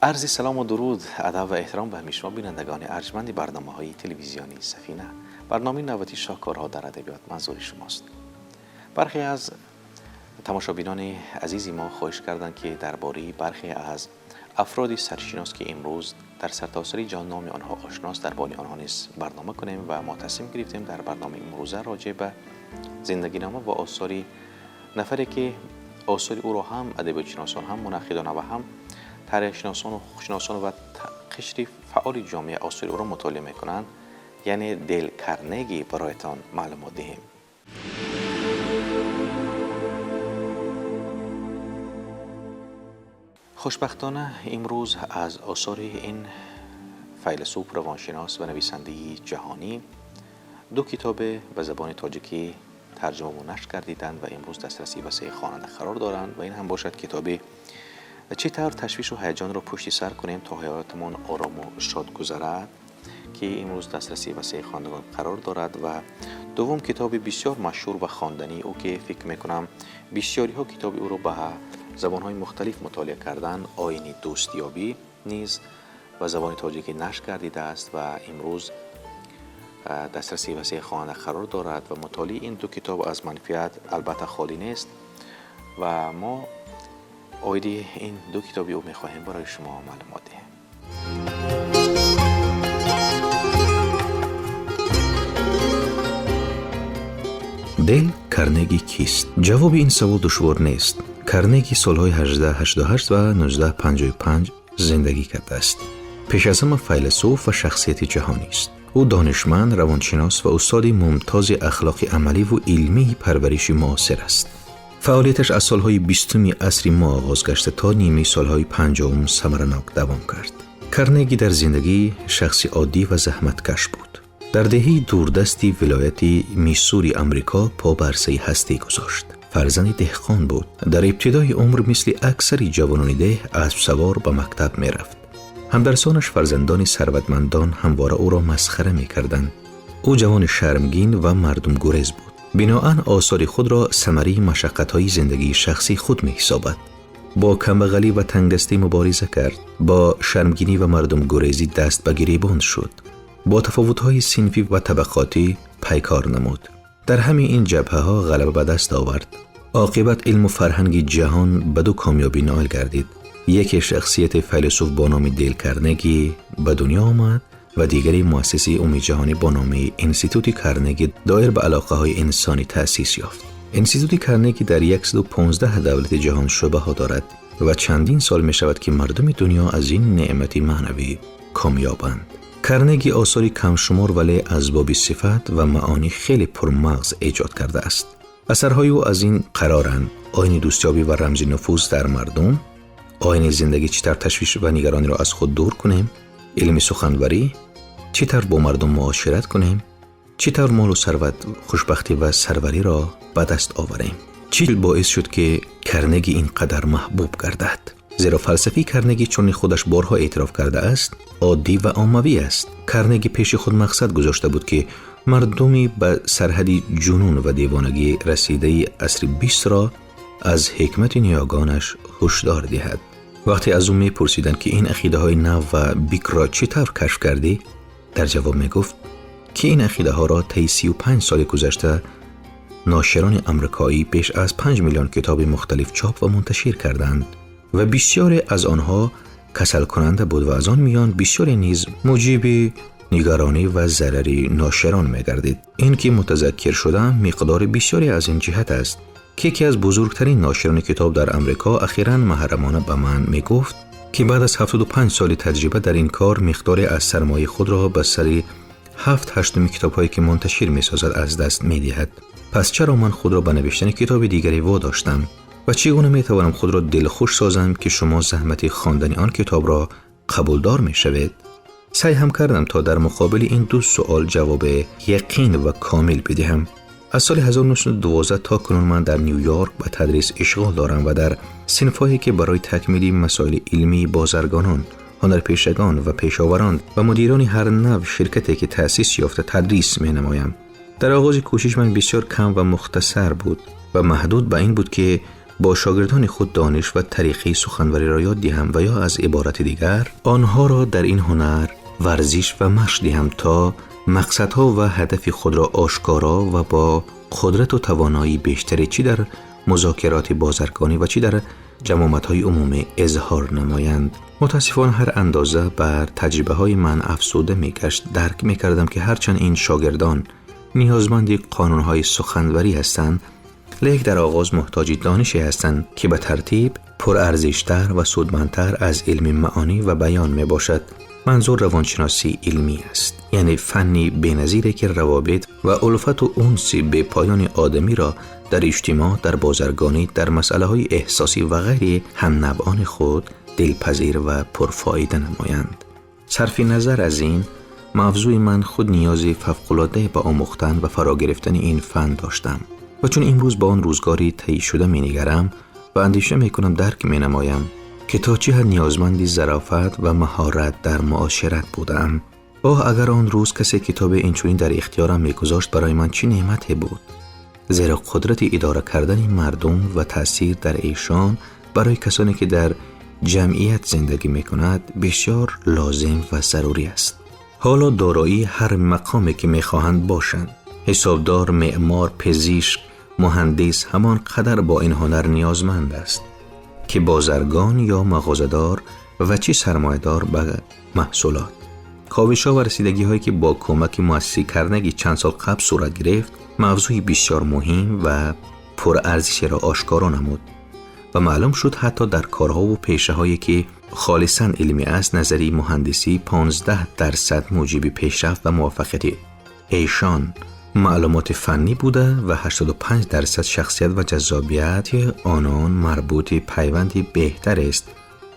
Арзи салому дуруд, адаб ва эҳтиром ба ҳамаи шумо, бинандагони арҷманди барномаҳои телевизионии Сафина. Барномаи навбатии «Шоҳкорҳо дар адабиёт» манзури шумост. Бархе аз тамошобинони азизи мо хоҳиш карданд, ки дар бораи бархе аз афроди саршинос, ки имрӯз дар сартосари ҷаҳон номи онҳо ошност, дар бораи онҳо низ барнома кунем ва мо тасмим гирифтем дар барномаи имрӯза роҷеъ ба зиндагинома ва осори нафаре, ки осори ӯро ҳам адабиётшиносон, ҳам мунаққидон ва ҳам таърихшиносон ҳуқуқшиносон ва қишри фаъоли ҷомеа осори ӯро мутолиа мекунанд, яъне Дейл Карнеги, бароятон маълумот диҳем. Хушбахтона, имрӯз аз осори ин файласуф, равоншинос ва нависандаи ҷаҳонӣ ду китобе ба забони тоҷикӣ тарҷумаву нашр гардиданд ва имрӯз дастрасии васеи хонанда қарор доранд. Ва ин ҳам бошад китоби «Чӣ тавр ташвишу ҳаяҷонро пушти сар кунем, то ҳаётамон орому шод гузарад», ки имрӯз дастрасии васеи хонандагон қарор дорад, ва дуввум китоби бисёр машҳур ва хондании ӯ, ки фикр мекунам, бисёриҳо китоби ӯро ба забонҳои мухталиф мутолиа карданд, «Оини дӯстёбӣ» низ ба забони тоҷикӣ нашр гардидааст ва имрӯз дастрасии васеи хонанда қарор дорад. Ва мутолиаи ин ду китоб аз манфиат, албатта, холӣ нест ва мо оиди ин ду китоби ӯ мехоҳем барои шумо маълумот диҳем. Дейл Карнеги кист? Ҷавоби ин савол душвор нест. Карнеги солҳои 1888 ва 1955 зиндагӣ кардааст. Пеш аз ҳама файласуф ва шахсияти ҷаҳонист. Ӯ донишманд, равоншинос ва устоди мумтози ахлоқи амаливу илмии парвариши муосир аст. Фаъолияташ аз солҳои 20-уми асри мо оғоз гашта, то нимаи солҳои 50-ум самаранок давом кард. Карнеги дар зиндагӣ шахси оддӣ ва заҳматкаш буд. Дар деҳаи дурдасти вилояти Миссури Амрико по ба арсаи ҳастӣ гузошт. Фарзанди деҳқон буд. Дар ибтидои умр мисли аксари ҷавонони деҳ аспсавор ба мактаб мерафт. Ҳамдарсонаш, фарзандони сарватмандон, ҳамвора ӯро масхара мекарданд. Ӯ ҷавони шармгин ва мардумгурез буд. Биноан осори худро самараи машаққатҳои зиндагии шахсии худ меҳисобад. Бо камбағалӣ ва тангдастӣ мубориза кард, бо шармгинӣ ва мардумгурезӣ даст ба гиребон шуд, бо тафовутҳои синфӣ ва табақотӣ пайкор намуд. Дар ҳамаи ин ҷабҳаҳо ғалаба ба даст овард. Оқибат илму фарҳанги ҷаҳон ба ду комёбӣ ноил гардид: яке шахсияти файласуф бо номи Дейл Карнеги ба дунё омад ва дигари муассисаи умумиҷаҳонӣ бо номи Институти Карнеги доир ба алоқаҳои инсонӣ таъсис ёфт. Институти Карнеги дар 115 давлати ҷаҳон шӯъбаҳо дорад ва чандин сол мешавад, ки мардуми дунё аз ин неъмати маънавӣ комёбанд. Карнеги осори камшумор, вале аз боби сифат ва маъонӣ хеле пурмағз эҷод кардааст. Асарҳои ӯ аз ин қароранд: «Оини дӯстёбӣ ва рамзи нуфуз дар мардум», «Оини зиндагӣ: чӣ тавр ташвиш ва нигарониро аз худ дур кунем», «Илми суханварӣ: чӣ тавр бо мардум муошират кунем», «Чӣ тавр молу сарват, хушбахтӣ ва сарвариро ба даст оварем». Чӣ боис шуд, ки Карнеги ин қадар маҳбуб гардад? Зеро фалсафаи Карнеги, чуне худаш борҳо эътироф кардааст, оддӣ ва оммавӣ аст. Карнеги пеши худ мақсад гузошта буд, ки мардуми ба сарҳади ҷунун ва девонагӣ расидаи асри бистро аз ҳикмати ниёгонаш ҳушдор диҳад. Вақте аз ӯ мепурсиданд, ки ин ақидаҳои нав ва бикрро чӣ тавр кашф кардӣ, дар ҷавоб мегуфт, ки ин ақидаҳоро таи 35 соли гузашта ноширони амрикоӣ беш аз 5 миллион китоби мухталиф чоп ва мунташир карданд ва бисёре аз онҳо касалкунанда буд ва аз он миён бисёре низ муҷиби нигаронӣ ва зарари ноширон мегардид. Ин ки мутазаккир шудам, миқдори бисёре аз ин ҷиҳат аст, ки яке аз бузургтарин ноширони китоб дар Амрико ахиран маҳрамона ба ман мегуфт, ки баъд аз 75 соли таҷриба дар ин кор миқдоре аз сармояи худро ба сари ҳафт ҳаштуми китобҳое, ки мунташир месозад, аз даст медиҳад. Пас чаро ман худро ба навиштани китоби дигаре водоштам ва чӣ гуна метавонам худро дилхуш созам, ки шумо заҳмати хондани он китобро қабулдор мешавед? Саъй ҳам кардам, то дар муқобили ин ду суол ҷавоби яқин ва комил бидиҳам. Аз соли 1912 то кунун ман дар Ню-Йорк ба тадрис ишғол дорам ва дар синфҳое, ки барои такмили масоили илмии бозаргонон, ҳунарпешагон ва пешоварон ва мудирони ҳар нав ширкате, ки таъсис ёфта, тадрис менамоям. Дар оғози кӯшиш ман бисёр кам ва мухтасар буд ва маҳдуд ба ин буд, ки با شاگردان خود دانش و طریقه سخنوری را یاد دهم و یا از عبارت دیگر آنها را در این هنر ورزش و مشق دهم تا مقصدها و هدف خود را آشکارا و با قدرت و توانایی بیشتری چی در مذاکرات بازرگانی و چی در جماعت‌های عمومی اظهار نمایند. متاسفانه هر اندازه بر تجربه‌های من افسوده می‌گشت، درک می‌کردم که هرچند این شاگردان نیازمند قانون‌های سخنوری هستند، لیک در آغاز محتاج دانشی هستند که به ترتیب پرارزش‌تر و سودمندتر از علم معانی و بیان می‌باشد. منظور روانشناسی علمی است، یعنی فنی بی‌نظیری که روابط و الفت و انس به پایان آدمی را در اجتماع، در بازرگانی، در مسئله‌های احساسی و غیر هم نوعان خود دلپذیر و پرفایده نمایند. صرف نظر از این موضوع، من خود نیاز فوق‌العاده به آموختن و فرا گرفتن این فن داشتم و چون امروز با آن روزگاری طی شده می‌نگرم و اندیشه می‌کنم، درک می‌نمایم که تا چه حد نیازمند ظرافت و مهارت در معاشرت بودم. آه، اگر آن روز کسی کتاب اینچنین در اختیارم می‌گذاشت، برای من چه نعمتی بود! زیرا قدرت اداره کردن مردم و تأثیر در ایشان برای کسانی که در جمعیت زندگی می‌کند بسیار لازم و ضروری است. حالا دارایی هر مقامی که می‌خواهند باشند، حسابدار، معمار، پزشک، مهندس، همان قدر با این هنر نیازمند است که بازرگان یا مغازه‌دار و چه سرمایه‌دار به محصولات. کاوش‌ها و رسیدگی‌هایی که با کمک مؤسسه کارنگی چند سال قبل صورت گرفت، موضوع بسیار مهم و پرارزشی را آشکارا نمود و معلوم شد حتی در کارها و پیشه‌هایی که خالصاً علمی است، نظری مهندسی 15% موجب پیشرفت و موفقیت ایشان معلومات فنی بوده و 85% شخصیت و جذابیت آنان مربوط پیوند بهتر است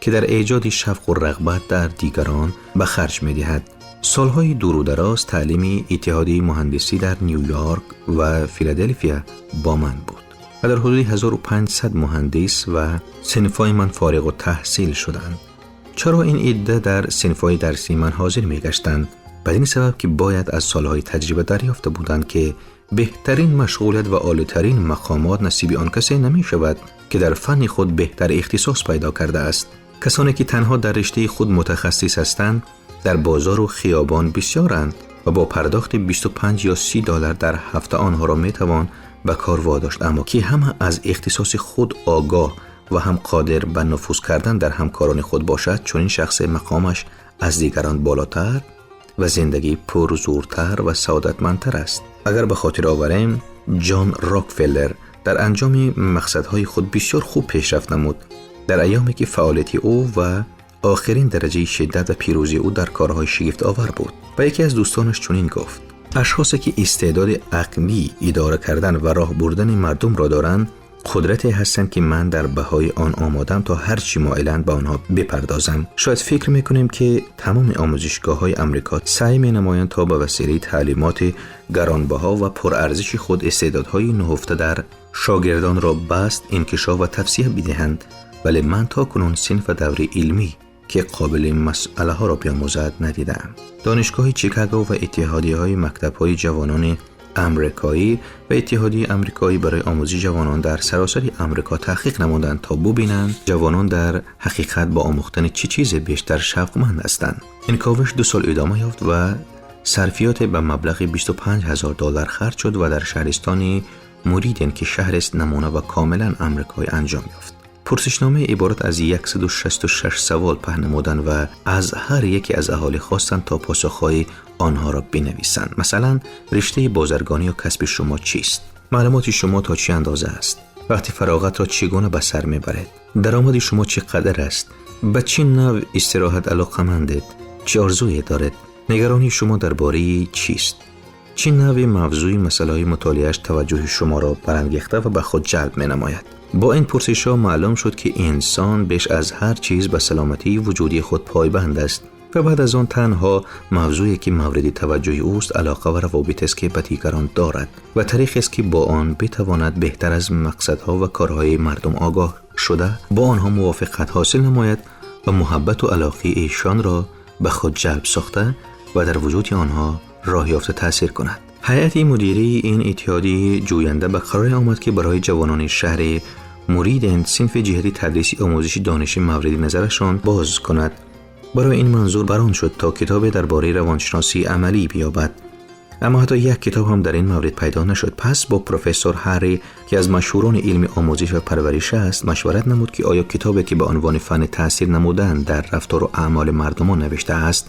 که در ایجاد شوق و رغبت در دیگران به خرج می‌دهد. سالهای دور و دراز تعلیم اتحادیه مهندسی در نیویورک و فیلادلفیا با من بود و در حدود 1500 مهندس و صنف‌های من فارغ التحصیل شدند. چرا این عده در صنف‌های درسی من حاضر می‌گشتند؟ به این سبب که باید از سالهای تجربه دریافته بودند که بهترین مشغولیت و عالی‌ترین مقامات نصیب آن کسی نمی‌شود که در فن خود بهتر اختصاص پیدا کرده است. کسانی که تنها در رشته خود متخصص هستند در بازار و خیابان بسیارند و با پرداخت 25 یا 30 دلار در هفته آنها را میتوان به کار واداشت، اما که همه از اختصاص خود آگاه و هم قادر به نفوذ کردن در همکاران خود باشد، چون این شخص مقامش از دیگران بالاتر و زندگی پرزورتر و سعادتمندتر است. اگر به خاطر آوریم، جان راکفلر در انجام مقصدهای خود بسیار خوب پیشرفت نمود. در ایامی که فعالیت او و آخرین درجه شدت و پیروزی او در کارهای شگفت آور بود و یکی از دوستانش چنین گفت: اشخاصی که استعداد عقلی اداره کردن و راه بردن مردم را دارند، قدرتی هستند که من در بهای آن آمادم تا هر چی مایلند به آنها بپردازم. شاید فکر میکنیم که تمام آموزشگاه‌های امریکا سعی می‌نمایند تا به وسیله تعلیمات گرانبها و پرارزش خود استعدادهای نهفته در شاگردان را بسط، انکشاف و توسعه بدهند، ولی من تا کنون صنف دوره علمی که قابل مسئله ها را بیاموزد ندیدم. دانشگاه چیکاگو و اتحادیه‌های مکتب‌های جوانان امریکایی و اتحادیه امریکایی برای آموزش جوانان در سراسر امریکا تحقیق نمودند تا ببینند جوانان در حقیقت با آموختن چه چیز بیشتر شوقمند هستند. این کاوش 2 سال ادامه یافت و صرفیات به مبلغ 25,000 دلار خرج شد و در شهرستان موریدن که شهر است نمونه و کاملا امریکایی انجام یافت. پرسشنامه عبارت از 166 سوال پهن نمودند و از هر یکی از اهالی خواستند تا پاسخهای آنها را بنویسند. مثلا رشته بازرگانی یا کسب شما چیست؟ معلومات شما تا چه اندازه است؟ وقتی فراغت را چگونه به سر میبرید؟ درآمد شما چقدر است؟ به چه نوع استراحت علاقه‌مندید؟ چه آرزویی دارید؟ نگرانی شما درباره چیست؟ چه نوع موضوع مسئله مطالعه‌اش توجه شما را برانگیخته و به خود جلب می‌نماید؟ با این پرسش‌ها معلوم شد که انسان بیش از هر چیز به سلامتی وجودی خود پایبند است و بعد از آن تنها موضوعی که مورد توجه اوست علاقه و روابط است که به دیگران دارد و طریق است که با آن بتواند بهتر از مقصدها و کارهای مردم آگاه شده با آنها موافقت حاصل نماید و محبت و علاقه ایشان را به خود جلب ساخته و در وجود آنها راه یافته تاثیر کند. هیئت مدیره این اتحادیه جوینده به قرار آمد که برای جوانان شهر муриданд синфи ҷиҳати тадриси омӯзиши дониши мавриди назарашон боз кунад. Барои ин манзур бар он шуд, то китобе дар бораи равоншиносии амалӣ биёбад. Аммо ҳатто як китоб ҳам дар ин маврид пайдо нашуд. Пас бо профессор Ҳарри, ки аз машҳурони илми омӯзиш ва парвариш аст, машварат намуд, ки оё китобе, ки ба унвони фанни таъсир намудан дар рафтору аъмоли мардумон навишта аст,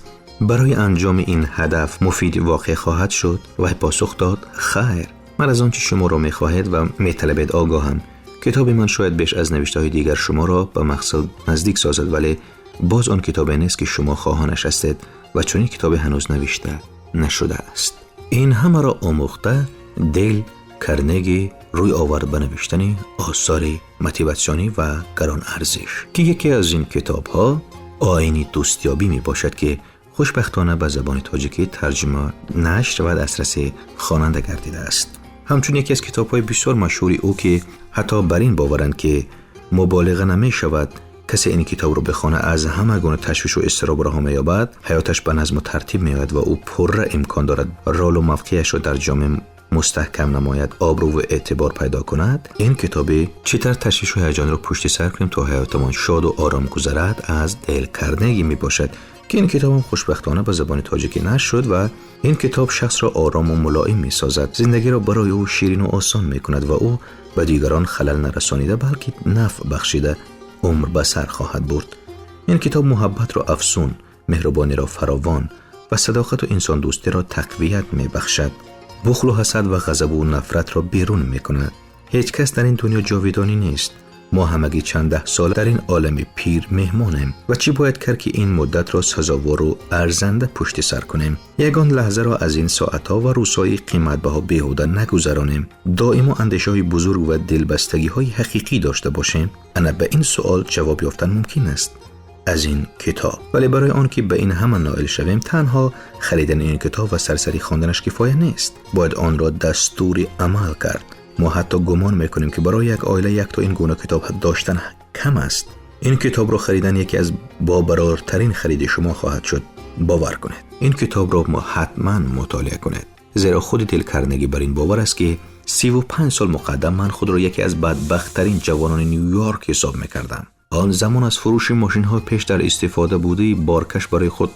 барои анҷоми ин ҳадаф муфид воқеъ хоҳад шуд? Вай посух дод: хайр, ман аз он чӣ шуморо мехоҳед ва металабед огоҳам. Китоби ман шояд беш аз навиштаҳои дигар шуморо ба мақсад наздик созад, вале боз он китобе нест, ки шумо хоҳонаш ҳастед ва чунин китобе ҳанӯз навишта нашудааст. Ин ҳамаро омӯхта, Дейл Карнеги рӯй овард ба навиштани осори мотиватсионӣ ва гаронарзиш, ки яке аз ин китобҳо «Оини дӯстёбӣ» мебошад, ки хушбахтона ба забони тоҷикӣ тарҷума, нашр ва дастраси хонанда гардидааст. Ҳамчун яке аз китобҳои бисёр машҳури ӯ, ки ҳатто бар ин боваранд, ки муболиға намешавад, касе ин китобро бихона, аз ҳама гуна ташвишу изтироб раҳо меёбад, ҳаёташ ба назму тартиб меояд ва ӯ пурра имкон дорад ролу мавқеашро дар ҷомеа мустаҳкам намояд, обрӯву эътибор пайдо кунад. Ин китоби «Чӣ тавр ташвишу ҳаяҷонро пушти сар кунем, то ҳаётамон шоду ором гузарад» аз Дейл Карнеги мебошад, ки ин китобам хушбахтона ба забони тоҷикӣ нашр шуд. Ва ин китоб шахсро орому мулоим месозад, зиндагиро барои ӯ ширину осон мекунад ва ӯ ба дигарон халал нарасонида, балки нафъ бахшида умр ба сар хоҳад бурд. Ин китоб муҳаббатро афзун, меҳрубониро фаровон ва садоқату инсондӯстиро тақвият мебахшад, бухлу ҳасад ва ғазабу нафратро берун мекунад. Ҳеҷ кас дар ин дунё ҷовидонӣ нест. Мо ҳамагӣ чанд даҳ сол дар ин олами пир меҳмонем ва чӣ бояд кард, ки ин муддатро сазовору арзанда пушти сар кунем, ягон лаҳзаро аз ин соатҳо ва рӯзҳои қиматбаҳо беҳуда нагузаронем, доимо андешаҳои бузург ва дилбастагиҳои ҳақиқӣ дошта бошем? Ана ба ин суол ҷавоб ёфтан мумкин аст аз ин китоб. Вале барои он ки ба ин ҳама ноил шавем, танҳо харидани ин китоб ва сарсарӣ хонданаш кифоя нест, бояд онро дастури амал кард. Мо ҳатто гумон мекунем, ки барои як оила якто ин гуна китоб доштан кам аст. Ин китобро харидан яке аз бобарортарин хариди шумо хоҳад шуд, бовар кунед. Ин китобро ҳатман мутолиа кунед, зеро худи Дейл Карнеги бар ин бовар аст, ки 35 сол муқаддам ман худро яке аз бадбахттарин ҷавонони Ню-Йорк ҳисоб мекардам. Он замон аз фурӯши мошинҳо пеш дар истифода будаи боркаш барои худ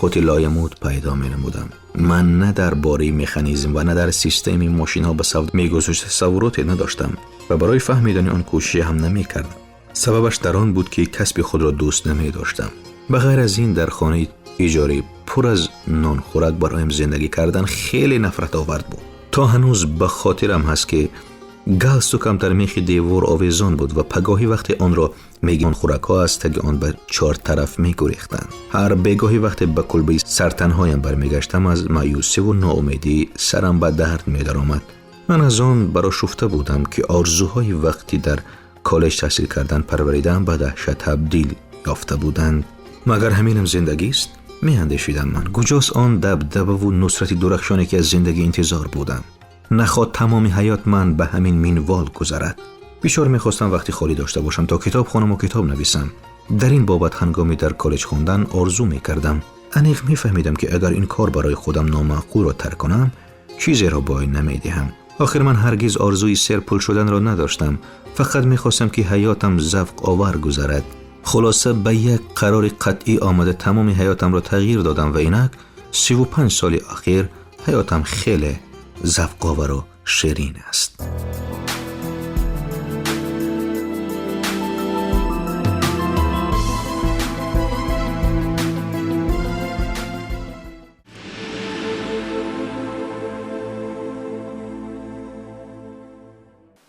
қути лоямут пайдо менамудам. Ман на дар бораи механизм ва на дар системаи мошинҳо ба савд мегузошт тасаввуроте надоштам ва барои фаҳмидани он кӯшише ҳам намекардам. Сабабаш дар он буд, ки касби худро дӯст намедоштам. Ба ғайр аз ин, дар хонаи иҷорӣ пур аз нонхӯрак бароям зиндагӣ кардан хеле нафратовард буд. То ҳанӯз ба хотирам ҳаст, ки галстукам дар мехи девор овезон буд ва пагоҳӣ вақте онро нонхӯракҳо аз таги он ба чор тараф мегурехтанд. Ҳар бегоҳӣ вақте ба кулбаи сартанҳоям бармегаштам, аз маъюсиву ноумедӣ сарам ба дард медаромад. Ман аз он барошуфта будам, ки орзуҳои вақти дар коллеҷ таҳсил кардан парваридаам ба даҳшат табдил ёфта буданд. Магар ҳаминам зиндагист, меандешидам ман. Куҷост он дабдабаву нусрати дурахшоне, ки аз зиндагӣ интизор будам? Наход тамоми ҳаёт ман ба ҳамин минвол гузарад? Бисёр мехостам вақти холӣ дошта бошам, то китоб хонаму китоб нависам. Дар ин бобат ҳангоми дар коллеҷ хондан орзу мекардам. Аниқ мефаҳмидам, ки агар ин кор барои худам номаъқулро тарк кунам, чизеро бой намедиҳам. Охир ман ҳаргиз орзуи серпул шуданро надоштам, фақат мехостам, ки ҳаётам завқовар гузарад. Хулоса, ба як қарори қатъӣ омада, тамоми ҳаётамро тағйир додам ва инак 35 соли ахир ҳаётам хеле завқовару ширин аст.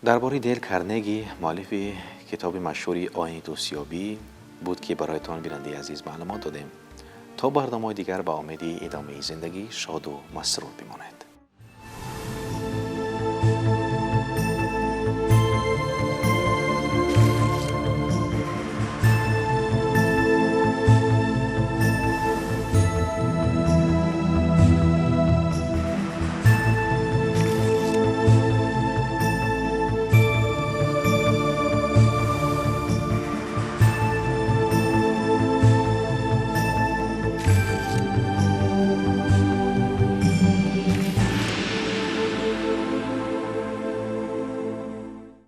Дар бораи Дейл Карнеги, муаллифи китоби машҳури «Оини дӯстёбӣ» буд, ки бароятон, бинандаи азиз, маълумот додем. То барномаҳои дигар ба умеди идомаи зиндагӣ шоду масрур бимонед.